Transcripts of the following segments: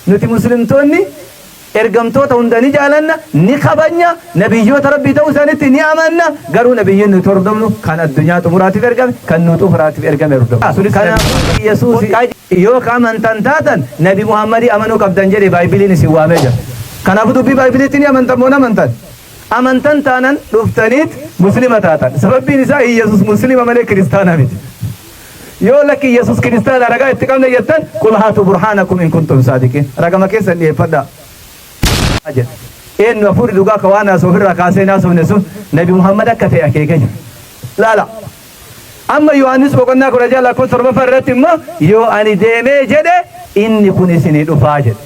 Nuti Muslimtoonni ergamtoota hunda ni jaalanna, ni kabajna, nabiyyoota Rabbii ta'uu isaaniitti ni amanna, garuu nabiyyiin nuti hordofnu kan addunyaa xumuraatiif ergame, kan nu xumuraatiif ergame hordofna. Kanaafuu Yesuus yoo ka amantan taatan Nabi Muhammadii amanuu qabdan jedhe Baaybiliin isin waamee jira. Kanaafuu dubbii Baaybiliitti ni amantan moo hin amantan? Amantan taanan dhuftaniit Muslima taatan. Sababbiin isaa Iyyasuus Muslima malee Kiristaana miti. Yoo lakki Iyyasuus Kiristaana ragaa itti qabna jettan, qul haatu burhaanakum in kuntum saadiqiin. Ragama keessan dhiyeeffadhaa jedhe. Eenyu hafuurri dhugaa ka waan haasa'u ofirraa kaasee hin haasofne sun Nabi Muhammad akka ta'e akeekee jira. Laala. Amma Yohaannis boqonnaa 16 lakkoofsa 7ffaa irratti immoo yoo ani deemee jedhe inni kun isinii dhufaa jedhe.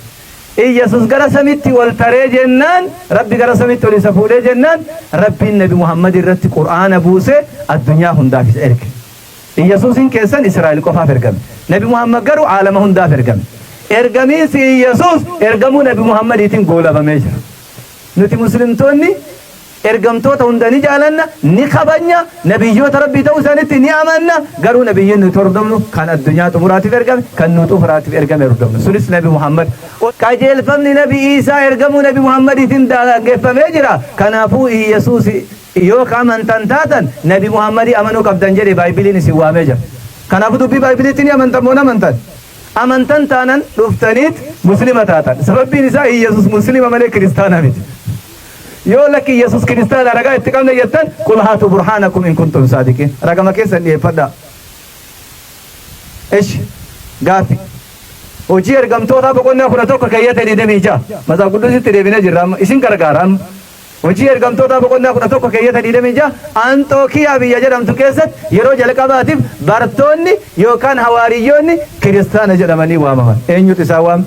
Iyyasuus gara samitti ol taree jennaan, Rabbi gara samitti ol isa fuudhee jennaan, Rabbiin Nabi Muhammad irratti Qur'aana buusee addunyaa hundaaf isa erge. Iyyasuusiin keessan Israa'el qofaaf ergame. Nabi Muhammad garuu aalama hundaaf ergame. Ergamiinsi Iyyasuus ergamuu Nabi Muhammadiitiin goolabamee jira. Nuti Muslimtoonni ergamtoota hunda ni jaalanna, ni kabajna, nabiyyoota Rabbii ta'uu isaaniitti ni amanna, garuu nabiyyiin nuti hordofnu kan addunyaa xumuraatiif ergame, kan nu xumuraatiif ergame hordofna. Sunis Nabi Muhammad. Qajeelfamni Nabi Iisaa ergamuu Nabi Muhammadiitiin daangeffamee jira. Kanaafuu Iyyasuus yoo ka amantan taatan Nabi Muhammadii amanuu qabdan jedhe Baaybiliin isin waamee jira. Kanaafuu dubbii Baaybiliitti ni amantan moo hin amantan? Amantan taanan dhuftaniit Muslima taatan. Sababbiin isaa Iyyasuus Muslima malee Kiristaana miti. Yoo lakki Iyyasuus Kiristaana ragaa itti qabna jettan, qul haatu burhaanakum in kuntum saadiqiin. Ragama keessan dhiyeeffadhaa. Ishi gaaffi. Hojii Ergamtootaa boqonnaa 11 keeyyata 26. Matsaaf Quddusitti deebinee jirra amma. Isin gargaara amma. Hojii Ergamtootaa boqonnaa 11 keeyyata 26, Anxookiyaa biyya jedhamtu keessatti yeroo jalqabaatiif bartoonni yookaan hawaariyyoonni Kiristaana jedhamanii waamaman. Eenyutu isaan waame?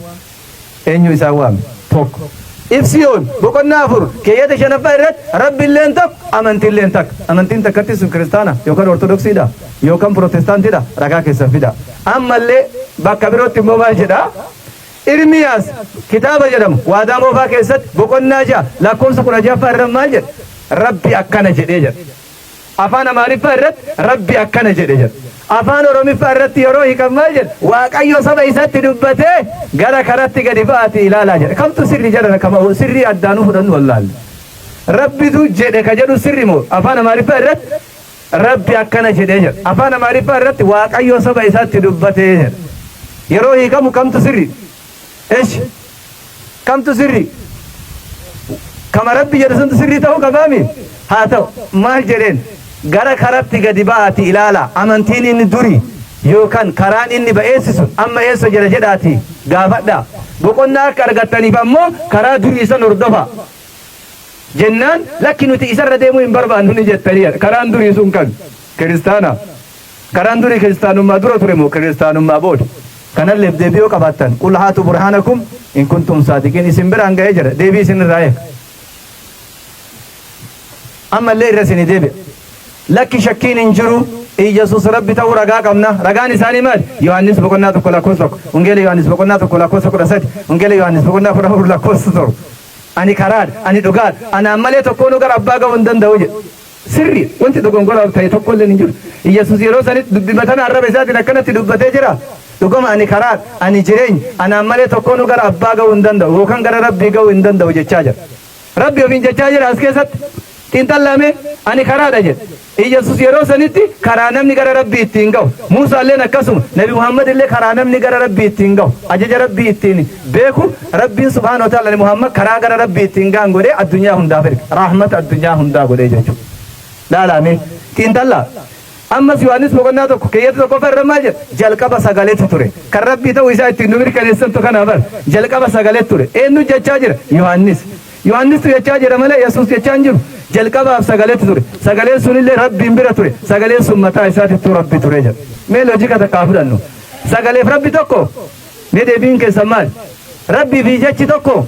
Eenyu isaan waame? Tokko. Ibsiyoon boqonnaa 4 keeyyata 5ffaa irratti Rabbi illeen tokko, amantiilleen takka. Amantiin takkatti sun Kiristaana yookaan Ortodoksiidha yookaan Pirootestaantiidha, ragaa keessan fida. Ammallee bakka birootti immoo maal jedha? Irmiyaas kitaaba jedhamu Waadaa Moofaa keessatti boqonnaa 6 lakkoofsa 16ffaa irra maal jedha? Rabbi akkana jedhee jedha. Afaan Amaariffaa irratti Rabbi akkana jedhe jedha. Afaan Oromiffaa irratti yeroo hiikan maal jedha? Waaqayyo saba isatti dubbatee gara karatti gadi ba'aatii ilaalaa jedha. Kamtu sirri jedha? Kama sirrii addaanuu fudhannu wallaalle. Rabbitu jedhe ka jedhu sirri moo Afaan Amaariffaa irratti Rabbi akkana jedhee jedha? Afaan Amaariffaa irratti Waaqayyo saba isatti dubbatee jedha. Yeroo hiikamu kamtu sirri? Eshi. Kamtu sirri? Kama Rabbi jedhu suntu sirrii ta'uu qabaami? Haa ta'u. Maal jedheen? Gara karatti gadi ba'aati ilaala. Amantiin inni duri yookaan karaan inni ba'eessi sun amma eessa jira jedhaati gaafadhaa. Boqonnaa akka argattaniif ammoo karaa durii san hordofaa. Jennaan lakki, nuti isarra deemuu hin barbaannu ni jettanii. Karaan durii sun kami? Kiristaana. Karaan durii kiristaanummaa dura ture moo kiristaanummaa booda? Kanalleef deebii yoo qabaattan, qul haatu burhaanakum in kuntum saadiqiin, isin biraan ga'ee jira, deebii isin irraa eega. Ammallee irra isinii deebi'a. Lakki, shakkiin hin jiru, Iyyasuus Rabbi ta'uu ragaa qabna. Ragaan isaanii maali? Yohaannis boqonnaa 1 lakkoofsa 1, Wangeela Yohaannis boqonnaa 1 lakkoofsa 13, Wangeela Yohaannis boqonnaa 14 lakkoofsa 7. Ani karaadha, ani dhugaadha, anaan malee tokkoonuu gara abbaa ga'uu hin danda'u jedhe. Sirri, wanti dogongoraa ta'e tokko illee hin jiru. Iyyasuus yeroo sanitti dubbii tana arraba isaatiin akkanatti dubbatee jira. Dhugama ani karaadha, ani jireenya, anaan malee tokkoonuu gara abbaa ga'uu hin danda'u yookaan gara Rabbii ga'uu hin danda'u jechaa jira. Rabbi ofiin jechaa jira as keessatti. Xiinxallaame, ani karaadha jedhe. Iyyasuus yeroo sanitti karaa namni gara Rabbii ittiin ga'u. Muusaalleen akkasuma, Nabi Muhammad illee karaa namni gara Rabbii ittiin ga'u. Ajaja Rabbii ittiin beeku, Rabbiin subhaanahu wa ta'ala Muhammad karaa gara Rabbii ittiin ga'an godhee addunyaa hundaaf erge. Rahmata addunyaa hundaa godhee jechuudha. Laalaame xiinxallaa. Ammas Yohaannis boqonnaa 1 keeyyata 1ffaa irra maal jedha? Jalqaba sagaletu ture. Kan Rabbii ta'uu isaa ittiin nu mirkaneessantu kana bar. Jalqaba sagaletu ture. Eenyu jechaa jira? Yohaannis. Yohaannistu jechaa jira malee Yesuus jechaa hin jiru. Jalqabaaf sagaletu ture. Sagaleen sunillee Rabbiin bira ture. Sagaleen sun mataa isaatittuu Rabbi ture jedha. Mee loojika takkaa fudhannu. Sagaleef Rabbi tokko? Mee deebiin keessan maali? Rabbii fi jechi tokko?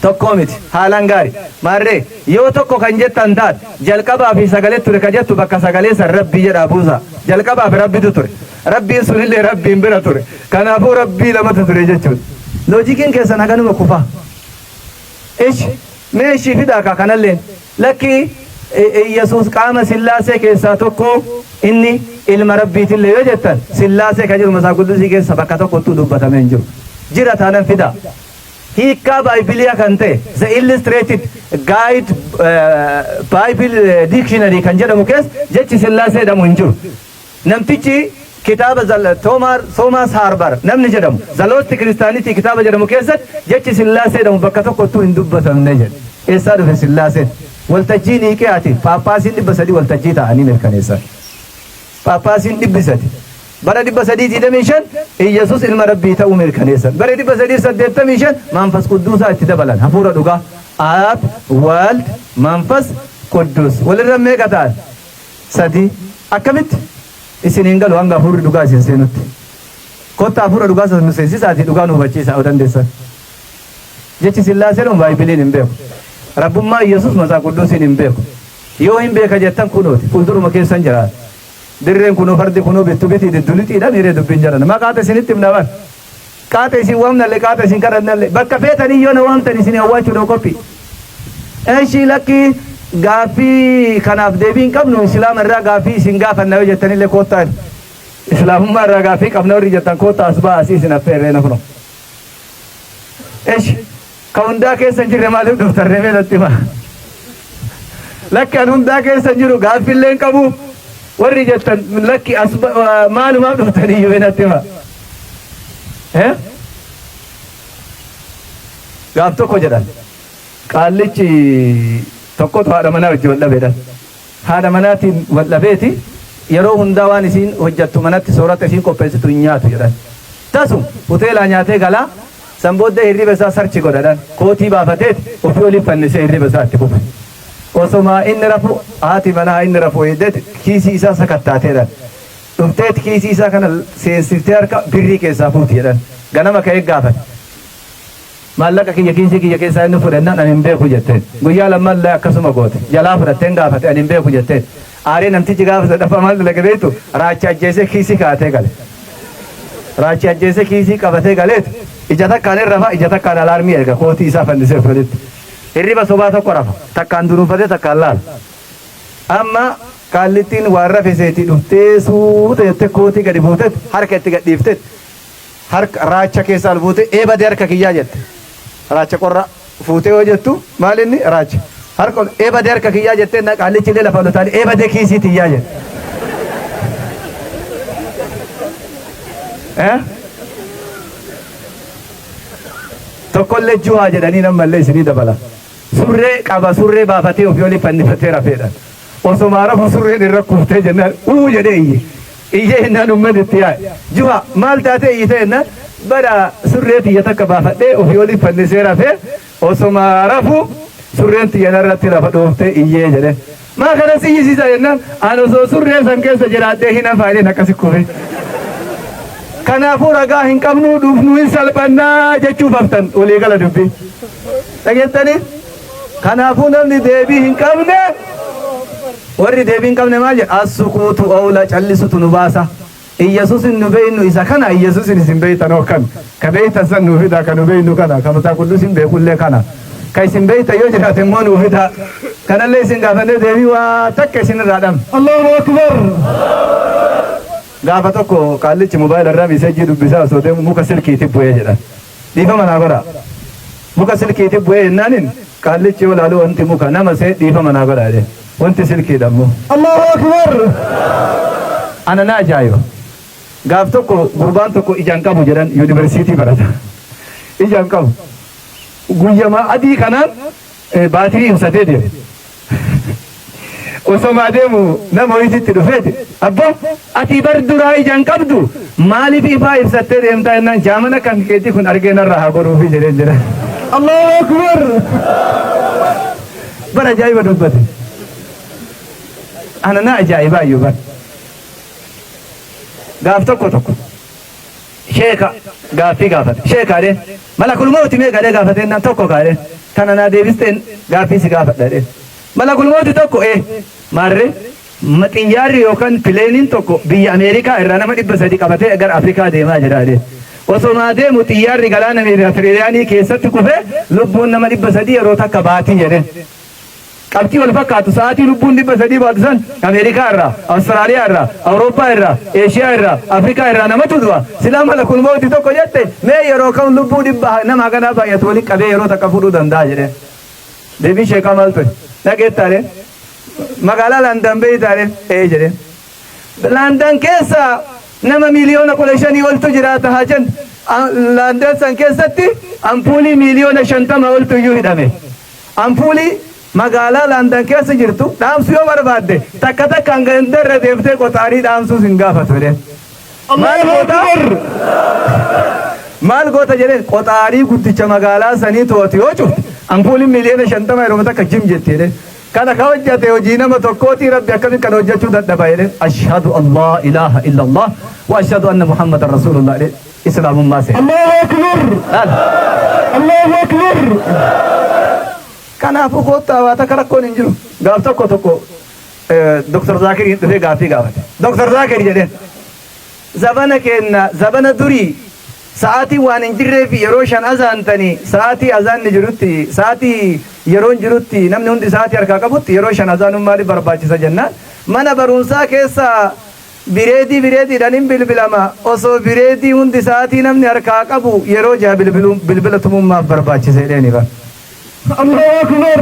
Tokkoo miti. Haalaan gaari. Maarree, yoo tokko kan jettan taate, jalqabaa fi sagalee ture ka jettu bakka sagalee san Rabbii jedhaa buusaa. Jalqabaa fi Rabbitu ture. Rabbiin sunillee Rabbiin bira ture. Kanaafuu Rabbii lamatu ture jechuudha. Loojikiin keessan haganuma kufaa. Ish, mee ishii fidaa kaa kanalleen. Lakki, Iyyasuus qaama Sillaasee keessaa tokko, inni ilma Rabbiitillee yoo jettan, Sillaasee ka jedhu Matsaaf Quddusii keessa bakka tokkottuu dubbatamee hin jiru. Jira taanan fidaa. Hiikkaa Baaybiliyaa kan ta'e The Illustrated Guide Bible Dictionary kan jedhamu keessa jechi Sillaasee jedhamu hin jiru. Namtichi kitaaba Thomas Harbar namni jedhamu The Lost Christianity kitaaba jedhamu keessatti jechi Sillaasee jedhamu bakka tokkottuu hin dubbatamne jedhe. Eessaa dhufe Sillaaseen? Waltajjii Niiqiyaati Paappaasiin 300 waltajjii taa'anii mirkaneessan. Paappaasiin 300 bara 325 Iyyasuus ilma Rabbii ta'uu mirkaneessan. Bara 385 Manfas Qudduusaa itti dabalan. Hafuura dhugaa. Ab, Wald, Manfas Quddus. Walirra meeqa ta'an? 3. Akkamitti? Isin hin galu hanga hafuurri dhugaa isin seenutti. Kottaa hafuura dhugaa sana nu seensisaatii dhugaa nu hubachiisaa yoo dandeessan. Jechi Sillaasee jedhamu Baaybiliin hin beeku. Rabbummaa Iyyasuus Matsaaf Qudduusiin hin beeku. Yoo hin beeka jettan kunooti fuulduruma keessan jira. Dirreen kunoo fardi kunoo bittu bitii diddu lixiidha miiree dubbiin jedhan. Maqaata isinitti himna bar. Qaata isin waamnalle qaata isin kadhannalle bakka feetanii yoo na waamtan isin awwaachuudhaaf qophii. Eshi lakki gaaffii kanaaf deebii hin qabnu islaama irraa gaaffii isin gaafanna yoo jettanillee koottaa islaamummaa irraa gaaffii qabna warri jettan koottaa as ba'aa asii isin affeerree na kunoo. Eshi ka hundaa keessa hin jirre maaliif dhuftan reemee natti hima. Lakki an hundaa keessa hin jiru gaaffillee hin qabu warri jettan lakki as maalumaaf dhuftan iyyuu natti hima. Eh? Gaaf tokko jedhan qaallichi tokkotu haadha manaa wajji wal dhabeedhan. Haadha manaatiin wal dhabeeti yeroo hundaa waan isiin hojjattu manatti soorata isiin qopheessitu hin nyaatu jedhan. Tasum hoteelaa nyaatee galaa san booddee hirriba isaa sarchi godhadhan. Kootii baafateeti ofii oliif fannisee hirriba isaa itti fufe. Osomaa inni rafu haati manaa inni rafu eegdeeti kiisii isaa sakattaateedhan. Dhufteeti kiisii isaa kana seensiftee harka birrii keessaa fuuti jedhan. Ganama ka'ee gaafate. Maallaqa kiyya kiisii kiyya keessaa inni fudhannaan ani hin beeku jetteen. Guyyaa lammallee akkasuma goote. Jalaa fudhatteen gaafate ani hin beeku jetteen. Aaree namtichi gaafa sadaffaa maal dalage beektu raacha ajjeesee kiisii kaa'atee gale. Raachi ajjeesee kiisii qabatee galeet ija takkaan hin rafa ija takkaan alaarmii erga kootii isaa fannisee walitti. Hirriba sobaa tokko rafa takkaan dunuunfatee takkaan laala. Amma qaallittiin waan rafe seetii dhuftee suuta jettee kootii gadi buutet harka itti gad dhiiftet harka raacha keessaa ol buutee ee badee harka kiyyaa jette. Raacha qorra fuutee yoo jettu maal inni raacha harka ol ee badee harka kiyyaa jettee na qaallichi illee lafa ol utaalee ee badee kiisii tiyyaa jette. Eh? Tokkollee juhaa jedhanii nammallee isinii dabala. Surree qaba surree baafatee ofii olii fannifatee rafeedha. Osomaa rafu surreen irra kuftee jennaan uu jedhee iyye. Iyyee jennaan uummanni itti yaa'e. Juha maal taatee iyyite jennaan bara surree tiyya takka baafadhee ofii olii fannisee rafee osomaa rafu surreen tiyya narratti lafa dhooftee iyyee jedhe. Maa kana si iyyisiisa jennaan an osoo surree san keessa jiraadhee hin hafaa jedheen akkasi kufe. Kanaafuu ragaa hin qabnu dhufnu hin salphannaa jechuuf haftan waliigala dubbii. Dhageettanii? Kanaafuu namni deebii hin qabne warri deebii hin qabne maal jedha? As-sukuutu awla callisutu nu baasa. Iyyasuusin nu beeynu isa kana Iyyasuusin isin beeytan hoo kan ka beeytan san nuu fidaa ka nu beeynu kana ka mataa quddusin beekullee kana ka isin beeytan yoo jiraate immoo nuu fidaa kanallee isin gaafannee deebii waa takka isin irraa dhabne. Allahu Akbar. Gaafa tokko qaallichi mobaayila irraa miseejii dubbisaa osoo deemu muka silkiitti bu'ee jedhan. Dhiifama naa godhaa. Muka silkiitti bu'ee jennaanin qaallichi yoo laalu wanti muka nama see dhiifama naa godhaa jedhe. Wanti silkiidha immoo. Allahu Akbar. Ana na ajaa'iba. Gaaf tokko gurbaan tokko ija hin qabu jedhan yuunivarsiitii barata. Ija hin qabu. Guyyama adii kanaan baatirii ibsatee deema. Osoma adeemu nama wayiititti dhufeeti abboo ati bar duraa ija hin qabdu maaliif ifaa ibsattee deemtaa jennaan jaamana kan keetii kun argee narraa haa goruufi jedheen jedha. Allahu Akbar. Bar ajaa'iba dubbate. Ana na ajaa'ibaa iyyuu bar. Gaaf tokko tokko sheeka gaaffii gaafate. Sheeka jedheen malakul mawti meeqa jedhee gaafate jennaan tokko kaa jedheen. Tana naa deebisteen gaaffii si gaafadha jedheen. Malakul mawti tokko ee maarree xiyyaarri yookaan pileeniin tokko biyya Ameerikaa irraa nama 300 qabatee gara Afrikaa deemaa jira jedheen. Osomaa deemu xiyyaarri galaana Meeditiraaniyaanii keessatti kufee lubbuun nama 300 yeroo takka baatii jedheen. Qabxii wal fakkaatu sa'aatii lubbuun 300 baatu san Ameerikaa irraa, Awustiraaliyaa irraa, Awurooppaa irraa, Eeshiyaa irraa, Afrikaa irraa namatu du'a. Silaa malakul mawti tokko jette mee yeroo kam lubbuu dhibba nama haganaa baay'atu walitti qabee yeroo takka fuudhuu danda'a jedheen. Deebiin sheekaa maal ture? Dhageettaadhe? Magaalaa Landan beeytaadhe? Ee jedheen. Landan keessa nama miiliyoona 15 oltu jiraata haa jennu. Landan san keessatti ampuulii miiliyoona 50 oltu iyyuu hidhame. Ampuulii magaalaa Landan keessa jirtu dhaamsuu yoo barbaadde takka takkaan ganda irra deemtee qoxaarii dhaamsuu sin gaafatu jedheen. Maal goota? Maal goota jedheen qoxaarii guddicha magaalaa sanii to'atu yoo cufte ampuuliin miiliyoona 50 yeroo takka jim jetti jedheen. Kana ka hojjate hojii nama tokkootii Rabbi akkamitti kana hojjachuu dadhaba jedheen. Ashhadu an laa ilaaha illallah wa ashhadu anna Muhammadan rasuulullah jedhee islaamummaa seene. Allahu Akbar! Laal. Allahu Akbar! Kanaafuu koottaa waa takka rakkoon hin jiru. Gaaf tokko tokko Dr. Zaakiriin dhufee gaaffii gaafate. Dr. Zaakir jedheen. Zabana keenna zabana durii sa'aatiin waan hin jirreef yeroo 5 azaantanii sa'aatii azaanni jirutti sa'aatii yeroon jirutti namni hundi sa'aatii harkaa qabutti yeroo 5 azaanuun maaliif barbaachisa jennaan mana barumsaa keessa bireedii bireediidhaan hin bilbilama osoo bireedii hundi sa'aatii namni harkaa qabu yeroo 6 bilbiluun bilbila tumuun maaf barbaachise jedheeni bar. Allahu Akbar.